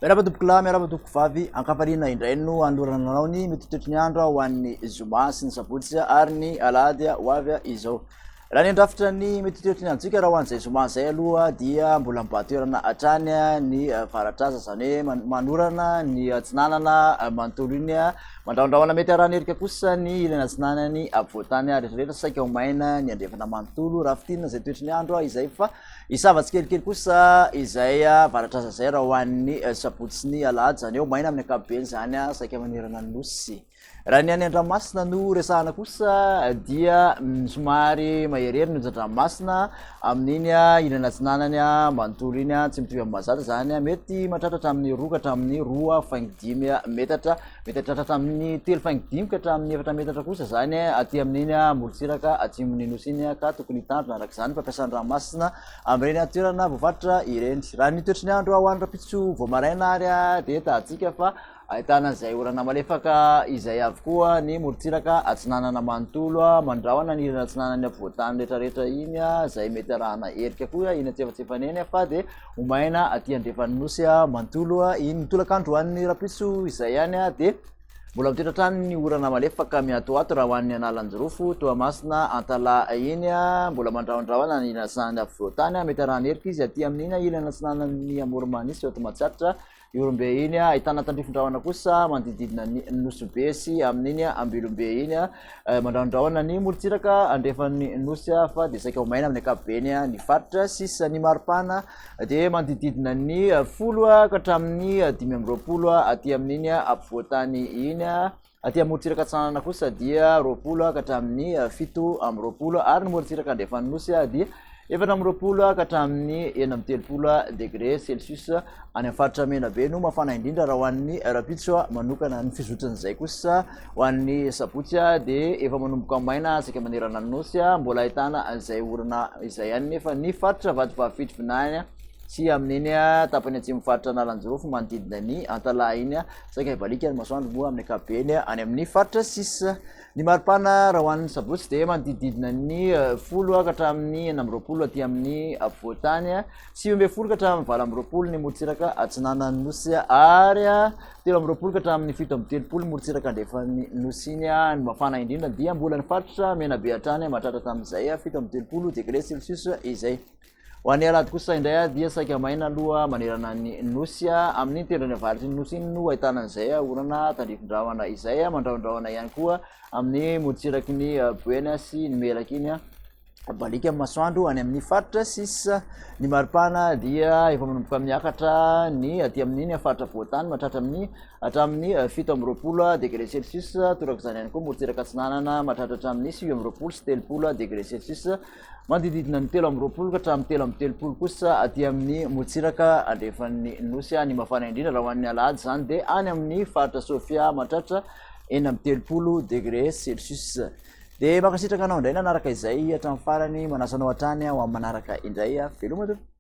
Miarahaba tompoko lahy, miarahaba tompoko vavy, ankafaliana indray no anolorana anao ny mety ho toetry ny andro ho an'ny zoma sy ny sabotsy ary ny alahady ho avy izao. Raha ny handrafitra ny mety ho toetry ny androntsika raha ho an'izay zoma izay aloha dia mbola mibahan-toerana hatrany ny varatraza, izany hoe manorana ny atsinanana manontolo iny, mandrahondrahona mety arahana erika kosa ny ilany atsinanany afovoan-tany ary rehetra saika ho maina ny andrefana manontolo raha fintinina izay toetry ny andro izay fa hisava tsikelikely kosa izay varatraza izay raha ho an'ny sabotsy sy ny alahady, izany hoe ho maina amin'ny ankapobeny izany saika manerana ny nosy. Raha ny any an-dranomasina no resahana kosa dia somary maherihery ny onjan-dranomasina amin'iny ilany atsinanany manontolo iny, tsy mitovy amin'ny mahazatra izany, mety mahatratra hatramin'ny roa ka hatramin'ny 2,5 metatra, mety hahatratra hatramin'ny 3,5 ka hatramin'ny 4 metatra kosa izany aty amin'iny morontsiraka atsimon'ny nosy iny ka tokony hitandrina araka izany ny mpampiasa ny ranomasina amin'ireny toerana voafaritra ireny. Raha ny toetry ny andro ho an'ny rahampitso vao maraina ary dia tahantsika fa Ahitana izay orana malefaka izay avokoa ny morontsiraka atsinanana manontolo, mandrahona ny ilany atsinanan'ny afovoan-tany rehetrarehetra iny, izay mety arahana erika koa eny antsefatsefany eny fa dia ho maina aty andrefan'ny nosy manontolo iny. Ny tolakandro ho an'ny rahampitso izay ihany dia mbola mitoetra hatrany ny orana malefaka miatoato raha ho an'ny Analanjirofo, Toamasina, Antalaha iny, mbola mandrahondrahona ny ilany atsinanan'ny afovoan-tany, mety arahana erika izy aty amin'iny ilany atsinanan'ny Amoron'i-Mania sy Matsiatra. Ihorombe iny, ahitana tandrifin-drahona kosa manodidididina ny Nosy Be sy amin'iny Ambilombe iny. Mandrahondrahona ny morontsiraka andrefan'ny Nosy fa dia saika ho maina amin'ny ankapobeny ny faritra sisa. Ny maripana dia manodidididina ny 10 ka hatramin'ny 25 aty amin'iny afovoan-tany iny. Aty amorontsiraka atsinanana kosa dia 20 ka hatramin'ny 27 ary ny morontsiraka andrefan'ny nosy dia 24 ka hatramin'ny 36 degré celsius. Any amin'ny faritra Menabe no mafana indrindra raha ho an'ny rahampitso manokana. Ny fizotran'izay kosa ho an'ny sabotsy dia efa manomboka maina saika manerana ny nosy, mbola ahitana izay orana izay ihany nefa ny faritra Vatovavy Fitovinany sy amin'iny tapany atsimon'ny faritra Analanjirofo manodidina ny Antalaha iny. Saika hibaliaka ny masoandro moa amin'ny ankapobeny any amin'ny faritra sisa. Ny maripana raha ho an'ny sabotsy dia manodidididina ny 10 ka hatramin'ny 26 aty amin'ny afovoan-tany, 19 ka hatramin'ny 28 ny morontsiraka atsinanan'ny nosy ary 23 ka hatramin'ny 37 ny morontsiraka andrefan'ny nosy iny. Ny mafana indrindra dia mbola ny faritra Menabe hatrany mahatratra tamin'izay 37 degré celsius izay. Ho an'ny alahady kosa indray dia saika maina aloha manerana ny nosy. Amin'iny tendrony avaratry ny nosy iny no ahitana an'izay orana tandrifin-drahona izay. Mandrahondrahona ihany koa amin'ny morontsiraky ny Boeny sy ny Melaky iny. Baliaka ny masoandro any amin'ny faritra sisa. Ny maripana dia efa manomboka miakatra ny aty amin'iny faritra afovoan-tany mahatratra amin'ny hatramin'ny 27 degré celsius. Torak'izany ihany koa morontsiraka atsinanana mahatratra hatramin'ny 29 sy 30 degré celsius. Manodididina ny 23 ka hatramin'ny 33 kosa aty amin'ny morontsiraka andrefan'ny Nosy. Ny mafana indrindra raha ho an'ny alahady izany dia any amin'ny faritra Sofia mahatratra 36 degré celsius. Dia mankasitraka anao indray nanaraka izay hatramin'ny farany. Manasa anao hatrany ho amin'ny manaraka indray. Veloma tompoko.